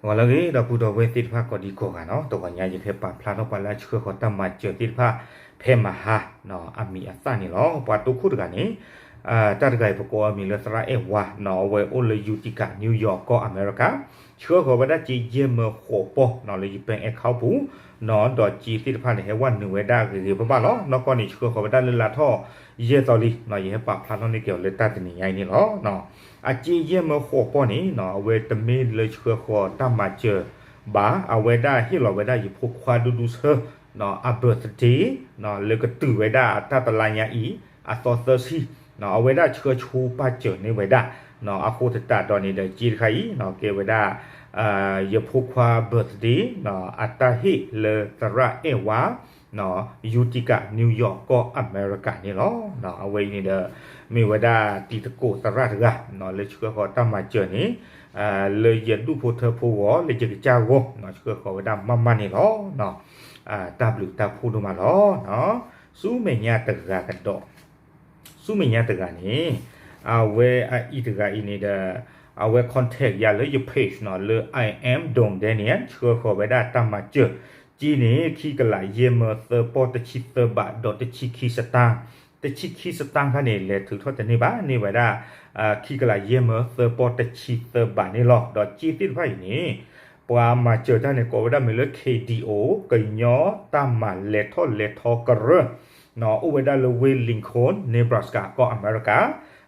ပှၤလၢအဂ့ၤ ဒီပုၢ်ဒီဝဲၢ်သ့ၣ်တဖၣ်ကိးဒံကိးဂၤနီၤ, တဂီၤညါယကဟဲပာ်ဖျါထီၣ်ပှၤလၢအဆှၢဃီၤတၢ်မၤစၢၤသ့ၣ်တဖၣ် ဖဲမဟါ အမံၤအသၣ်န့ၣ်လီၤ. ပှၤတိခိၣ်တဂၤန့ၣ် တၢ်တဂၤအံၤပကိးအမံၤလၢသရၣ်အဲၣ်ဝါနီၤ, အဝဲအိၣ်လၢ Utica New York ကီၢ်အမဲရကၤ, ဆှၢဃီၤဝဲဒၣ်စ့ယဲၢ်မၢဃိးပီၢ်နီၤ လၢယ bank account ပူၤနီၤ, ဒီးစ့သ့ၣ်တဖၣ်န့ၣ် ဟဲဝဲနုာ်ဝဲဒၣ်ဂ့ၤဂ့ၤဘၣ်ဘၣ်လီၤ. နီၢ်ကီၢ်န့ၣ် ဆှၢဃီၤဝဲဒၣ်လၢလါထီၣ်ယဲၢ်သီလံနီၤ, ယဟဲပာ်ဖျါထီၣ်န့ၢ်က့ၤအီၤလၢတၢ်တနံၤညါအံၤန့ၣ်လီၤ. အစ့ယဲၢ်မၢဃိးပီၢ်န့ၣ်နီၤ, အဝဲတမ့ၢ်လၢဆှၢဃီၤတၢ်မၤစၢၤဘၣ်, အဝဲဒၣ်ဟ့ၣ်လီၤဝဲဒၣ်ယဖိခွါဒူဒူဆၢ အ birthday လၢကတုၤဝဲဒၣ်တၢ်တလါညါအံၤ အသီသၢဆံ, အဝဲဒၣ်ဆှၢဆူပၢ်စၢၤန့ၢ်ဝဲဒၣ်, အဃိသတးဒီးန့ၣ်ဒီး စ့တခါအံၤ ကဲဝဲဒၣ် ယဖိခွါ birthday အတၢ်ဟ့ၣ်လၢသရၣ်အဲၣ်ဝါ Utica New York ကီၢ်အမဲရကၤန့ၣ်လီၤ. အဝဲအံၤန့ၣ်ဒီး မ့ၢ်ဝဲဒၣ်တံၤသကိးသရၣ်တဂၤ လၢဆှၢဃီၤတၢ်မၤစၢၤန့ၣ် လၢယဒူၣ်ဖိထၢဖိဂီၢ် လၢယကစၢ်ဂီၢ် ဆှၢဃီၤဝဲဒၣ်မးမးန့ၣ်လီၤ. တၢ်ဘျုးတၢ်ဖှိၣ်ဒိၣ်မးလီၤ. ဆူမဲာ်ညါတဂၤကဒီး ဆူမဲာ်ညါတဂၤန့ၣ် အဝဲအအံၤတဂၤအံၤန့ၣ်ဒီး အဝဲ contact ယၤလၢယ page နီၤ လၢ I am Dong Daniel ဆှၢဃီၤဝဲဒၣ်တၢ်မၤစၢၤ စ့န့ၣ် ခံကလးယဲၢ်မၢသၢပီၢ်တဆံသၢဘး ဒီးတဆံခံစတၢၢ်, တဆံခံစတၢၢ်ခါန့ၣ် လဲၤထုးထီၣ်တန့ၢ်ဘၣ်, န့ၢ်ဝဲဒၣ် ခံကလးယဲၢ်မၢသၢပီၢ်တဆံသၢဘးန့ၣ်လီၤ. ဒီးစ့သ့ၣ်တဖၣ်အံၤန့ၣ် ပှၤမၤစၢၤတၢ်န့ၣ် ကိးဝဲဒၣ်မ့ၢ်လၢ K D O ကညီတၢ်မၤလဲၤထီၣ်လဲၤထီကရၢ အိၣ်ဝဲဒၣ်လၢဝ့ၢ် Lincoln Nebraska ကီၢ်အမဲရကၤ,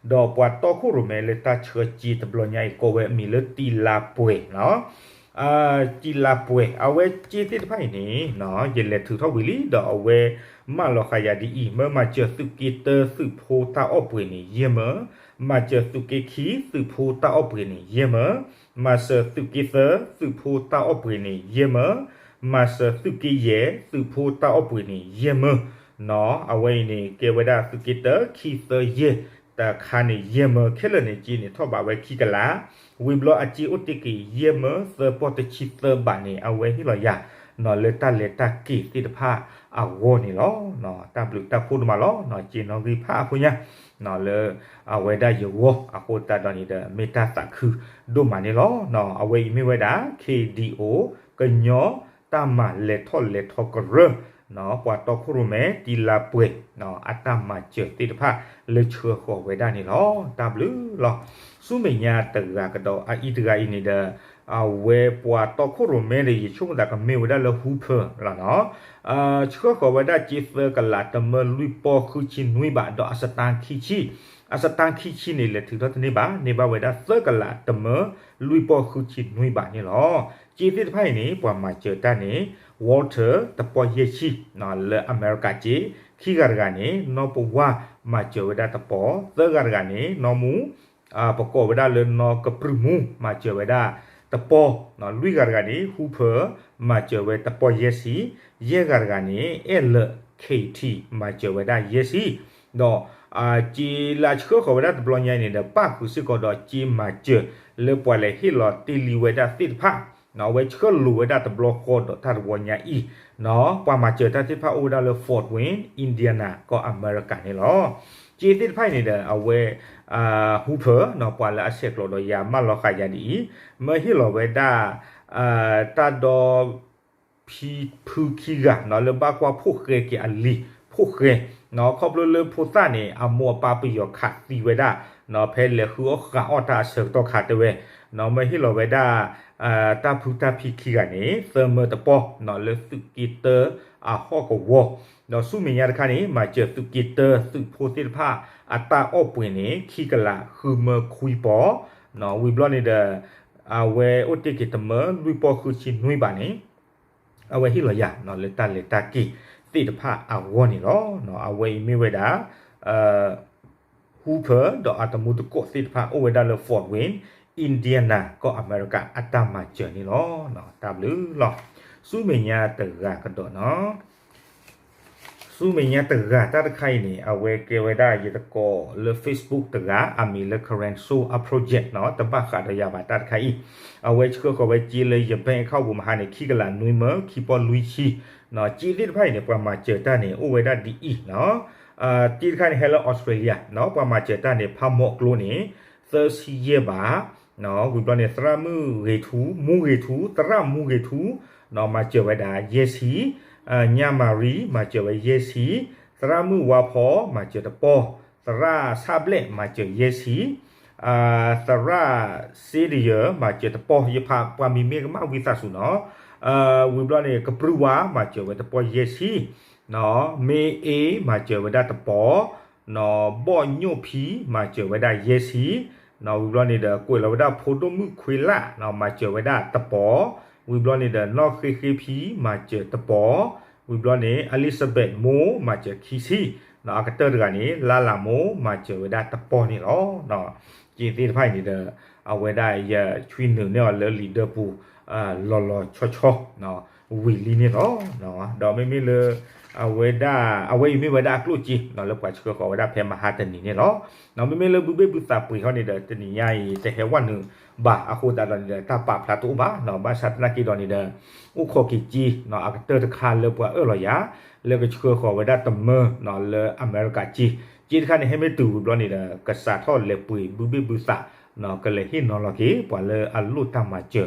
ဒီးပှၤတီခိၣ်ရိၣ်မဲလၢတၢ်ဆှၢစ့တဘျီညါအံၤ ကိးဝဲအမံၤလၢတံလါပှဲၤနီၤ, တံလါပှဲၤ အဝဲစ့သ့ၣ်တဖၣ်အံၤန့ၣ် ယလဲၤထုးထီၣ်ဝံၤလံ ဒီးအဝဲမၢလီၤဃာ်ယၤဒ်အံၤ, မၢမၤစၢၤသုးက့တၢ သုးဖိတၢ်အီၣ်ပှ့ၤန့ၣ် ယဲၢ်မၢ, မၤစၢၤသုးက့ခံ သုးဖိတၢ်အီၣ်ပှ့ၤန့ၣ် ယဲၢ်မၢ, မၤစၢၤသုးက့သၢ သုးဖိတၢ်အီၣ်ပှ့ၤန့ၣ် ယဲၢ်မၢ, မၤစၢၤသုးက့ယဲၢ် သုးဖိတၢ်အီၣ်ပှ့ၤန့ၣ် ယဲၢ်မၢနီၤ, အဝဲအံၤန့ၣ် ကဲဝဲဒၣ်သုးက့တၢ ခံ သၢ ယဲၢ် တခါန့ၣ် ယဲၢ်မၢ ခဲလၢာ်န့ၣ် စ့န့ၣ်ထီၣ်ဘးဝဲခံကလး, ဝံၤဘျီအစ့အိၣ်တ့ၢ်က့ၤ ယဲၢ်မၢသၢပီၢ်တဆံသၢဘးန့ၣ် အဝဲဟ့ၣ်လီၤယၤနီၤ လၢတၢ်လဲၤတၢ်က့ၤသ့ၣ်တဖၣ်အဂီၢ်န့ၣ်လီၤ. တၢ်ဘျုးတၢ်ဖှိၣ်ဒိၣ်မးလီၤ, စ့နီၣ်ဂံၢ်ဖးအဖိညါ လၢအဝဲဒၣ်ယဂီၢ်အဃိသတးဒီးန့ၣ်ဒီး မ့ၢ်တၢ်သးခုဒိၣ်မးန့ၣ်လီၤ. အဝဲအံၤမ့ၢ်ဝဲဒၣ် K D O ကညီတၢ်မၤလဲၤထီၣ်လဲၤထီကရၢ ပှၤတီခိၣ်ရိၣ်မဲ တံလါပှဲၤ အတၢ်မၤစၢၤသ့ၣ်တဖၣ် လၢဆှၢဃီၤဝဲဒၣ်န့ၣ်လီၤ. တၢ်ဘျုးလီၤ. ဆူမဲာ်ညါတဂၤကဒီး အအံၤတဂၤအံၤန့ၣ်ဒီး အဝဲပှၤတီခိၣ်ရိၣ်မဲဒီး ယဆိကမိၣ်သးကမ့ၢ်ဝဲဒၣ်လၢ Hooper လီၤနီၤ, ဆှၢဃီၤဝဲဒၣ်စ့သၢကလး တမၢလွံၢ်ပီၢ်ဃုဆံနွံဘး ဒီးအစတၢၢ်ခံဆံ, အစတၢၢ်ခံဆံန့ၣ် လဲၤထုးထီၣ်တန့ၢ်ဘၣ်, န့ၢ်ဘၣ်ဝဲဒၣ်သၢကလး တမၢလွံၢ်ပီၢ်ဃုဆံနွံဘးန့ၣ်လီၤ. စ့သ့ၣ်တဖၣ်အံၤန့ၣ် ပှၤမၤစၢၤတၢ်န့ၣ် Walter တပီၢ်ယဲၢ်ဆံ လၢအမဲရကၤစ့, ခံဂၤတဂၤန့ၣ် နီၢ်ပဝၢ်မၤစၢၤဝဲဒၣ်တပီၢ်, သၢဂၤတဂၤန့ၣ် နီၢ်မူ ပကိးဝဲဒၣ်လၢနီၢ်ကပြုၢ်မူ မၤစၢၤဝဲဒၣ်တပီၢ်, လွံၢ်ဂၤတဂၤန့ၣ် Hooper မၤစၢၤဝဲတပီၢ်ယဲၢ်ဆံ, ယဲၢ်ဂၤတဂၤန့ၣ် အဲၣ်လၢာ် Katie မၤစၢၤဝဲဒၣ်ယဲၢ်ဆံ, ဒီး စ့လၢအဆှၢဃီၤဝဲဒၣ်တဘျီညါအံၤန့ၣ်ဒီး ပၣ်ဃုာ်စ့ၢ်ကီးဒီးစ့မၤစၢၤ လၢပှၤလဲၤဟ့ၣ်လီၤတ့ၢ်လံဝဲဒၣ်သ့ၣ်တဖၣ်, အဝဲဆှၢလိာ်ဝဲဒၣ်တဘျီဃီဒီးတၢ်တဝီညါအံၤ, ပှၤမၤစၢၤတၢ်သ့ၣ်တဖၣ်အိၣ်ဝဲဒၣ်လၢ Fort Wayne Indiana ကီၢ်အမဲရကၤန့ၣ်လီၤ. စ့သ့ၣ်တဖၣ်အံၤန့ၣ်ဒီး အဝဲ Hooper ပှၤလၢအဆဲးကျိးဒီးယၤ မၢလီၤဃာ်ယၤဒ်အံၤ, မၢဟ့ၣ်လီၤဝဲဒၣ် တၢ်ဒီ ဖံဖုခံဂၤနီၤ လၢဘၣ်ကွၢ်ဖိၣ်ဃဲက့ၤအလံၤဖိၣ်ဃဲနီၤ, ခီဖျိလၢဖိသၣ်န့ၣ် အမိၢ်အပၢ်ပယီၤခးသံဝဲဒၣ်နီၤ, ဖဲလဲၤဃုအီၣ်ဃုအီၣ်တၢ်အဆၢကတီၢ်ခါတဲဝဲနီၤ, မၢဟ့ၣ်လီၤဝဲဒၣ် တၢ်ဖုတၢ်ဖံခံဂၤန့ၣ် သၢမၢတပီၢ်နီၤ လၢသုးက့တၢအဟီၣ်ကဝီၤ, ဒီးဆူမဲာ်ညါတခါန့ၣ် မၤစၢၤသုးက့တၢသုးဖိသ့ၣ်တဖၣ် အတၢ်အီၣ်ပှ့ၤန့ၣ် ခံကလးဃုမၢခွံပီၢ်, ဝံၤဘျီန့ၣ်ဒီး အဝဲအိၣ်တ့ၢ်က့ၤတမၢလွံၢ်ပီၢ်ဃုဆံနွံဘးန့ၣ် အဝဲဟ့ၣ်လီၤယၤနီၤ လၢတၢ်လဲၤတၢ်က့ၤသ့ၣ်တဖၣ်အဂီၢ်န့ၣ်လီၤ. အဝဲအံၤမ့ၢ်ဝဲဒၣ် Hooper ဒီးအတမူတကိးသ့ၣ်တဖၣ် အိၣ်ဝဲဒၣ်လၢ Fort Wayne Indiana ကီၢ်အမဲရကၤ အတၢ်မၤစၢၤန့ၣ်လီၤ. တၢ်ဘျုးလီၤ. ဆူမဲာ်ညါတဂၤကဒီးနီၤ ဆူမဲာ်ညါတဂၤတၢ်တခါအံၤန့ၣ် အဝဲကဲဝဲဒၣ်ယသကိးလၢ Facebook တဂၤ အမံၤလၢ Karen Soul အ project နီၤ တဘၣ်ဃးဒီးယၤဘၣ်တၢ်တခါအံၤ, အဝဲဆှၢဃီၤဝဲစ့လၢယ bank account ပူၤမဟါန့ၣ် ခံကလးနွံမၢခံပီၢ်လွံၢ်ဆံနီၤ, စ့သ့ၣ်တဖၣ်အံၤန့ၣ် ပှၤမၤစၢၤတၢ်န့ၣ် အိၣ်ဝဲဒၣ်ဒ်အံၤနီၤ, စ့တခါန့ၣ် ဟဲလၢ Australia နီၤ ပှၤမၤစၢၤတၢ်န့ၣ် ဖးမီၢ်ကျိန့ၣ် သၢဆံယဲၢ်ဘး ဝံၤဘျီန့ၣ် သရၣ်မုၣ်ဂ့ၤထူ မူဂ့ၤထူ သရၣ်မူဂ့ၤထူ မၤစၢၤဝဲဒၣ်ယဲၢ်ဆံ, ညၣ်မၤရံ မၤစၢၤဝဲယဲၢ်ဆံ, သရၣ်မုၣ်ဝါဖီ မၤစၢၤတပီၢ်, သရၣ်ဆၣ်ဘျဲၣ် မၤစၢၤယဲၢ်ဆံ, သရၣ်စ့တယၢၤ မၤစၢၤတပီၢ် ယဖးပှၤမံၤမ့ၢ်ကမၣ်ဝံသးစူၤနီၤ, ဝံၤဘျီန့ၣ် ကပြုၢ်ဝါ မၤစၢၤဝဲတပီၢ်ယဲၢ်ဆံ, မ့ၢ်အ့ မၤစၢၤဝဲဒၣ်တပီၢ်, ဘီၣ်ညိၣ်ဖံ မၤစၢၤဝဲဒၣ်ယဲၢ်ဆံ, ဝံၤဘျီန့ၣ်ဒီး ကွဲးလီၤဝဲဒၣ်ဖိဒိၣ်မုၣ်ခွ့လၢ် မၤစၢၤဝဲဒၣ်တပီၢ်, ဝံၤဘျီန့ၣ်ဒီး နီၢ်ဃ့ဃ့ဖံ မၤစၢၤတပီၢ်, ဝံၤဘျီန့ၣ် Elizabeth မိၢ် မၤစၢၤခံဆံ, အကတၢၢ်တဂၤန့ၣ် လါလၤမိၢ် မၤစၢၤဝဲဒၣ်တပီၢ်န့ၣ်လီၤ. က့သ့ၣ်တဖၣ်အံၤန့ၣ်ဒီး အဝဲဒၣ်ယဆွံနုာ်န့ၢ်အီၤလၢလံာ်ဒၢပူၤ လီၤလီၤဆီဆီ ဝံၤလံန့ၣ်လီၤ. ဒီးမ့မ့ၢ်လၢ အဝဲဒၣ် အဝဲအံၤမ့ၢ်ဝဲဒၣ်အကျိၣ်စ့ လၢပှၤဆှၢဃီၤဝဲဒၣ်ဖဲမဟါတနံၤန့ၣ်လီၤ. မ့မ့ၢ်လၢဘုဘ့ၣ်ဘုသးပှ့ၤထီၣ်န့ၣ်ဒီး တနံၤညါအံၤ တဟဲဝဲနုာ်ဘၣ်အဃိသတးဒီးန့ၣ်ဒီး တၢ်ပာ်ဖျါတအိၣ်ဘၣ်နီၤ. ဘၣ်ဆၣ်သနာ်က့ဒီးန့ၣ်ဒီး အိၣ်ခိးက့ၤစ့ အကတၢၢ်တခါလၢပှၤအၢၣ်လီၤယၤ လၢကဆှၢဃီၤဝဲဒၣ်တမၢ လၢအမဲရကၤစ့, စ့တခါန့ၣ် ဟဲမ့ၢ်တုၤဝံၤဘျီန့ၣ်ဒီး ကစးထီၣ်လဲၤပှ့ၤဘုဘ့ၣ်ဘုသး ကလဲၤဟ့ၣ်နီၤလီၤက့ၤ ပှၤလၢအလိၣ်တၢ်မၤစၢၤ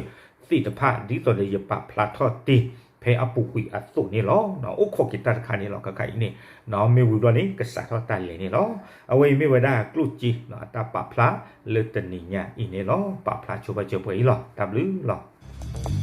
သ့ၣ်တဖၣ် ဒ်သိးဒီးယပာ်ဖျါထီၣ်တ့ၢ် ဖဲအပူၤကွံာ်အသိးန့ၣ်လီၤ. အိၣ်ခိးက့ၤတၢ်တခါန့ၣ်လီၤ. ခဲခါအံၤန့ၣ် မ့ၢ်ဝံၤဘျီန့ၣ် ကစးထီၣ်တၢ်လဲၤန့ၣ်လီၤ. အဝဲအံၤမ့ၢ်ဝဲဒၣ်ကျိၣ်စ့ အတၢ်ပာ်ဖျါလၢတနံၤညါအံၤန့ၣ်လီၤ. ပာ်ဖျါဆိပာ်စၢၤပှဲၤအံၤလီၤ. တၢ်ဘျုးလီၤ.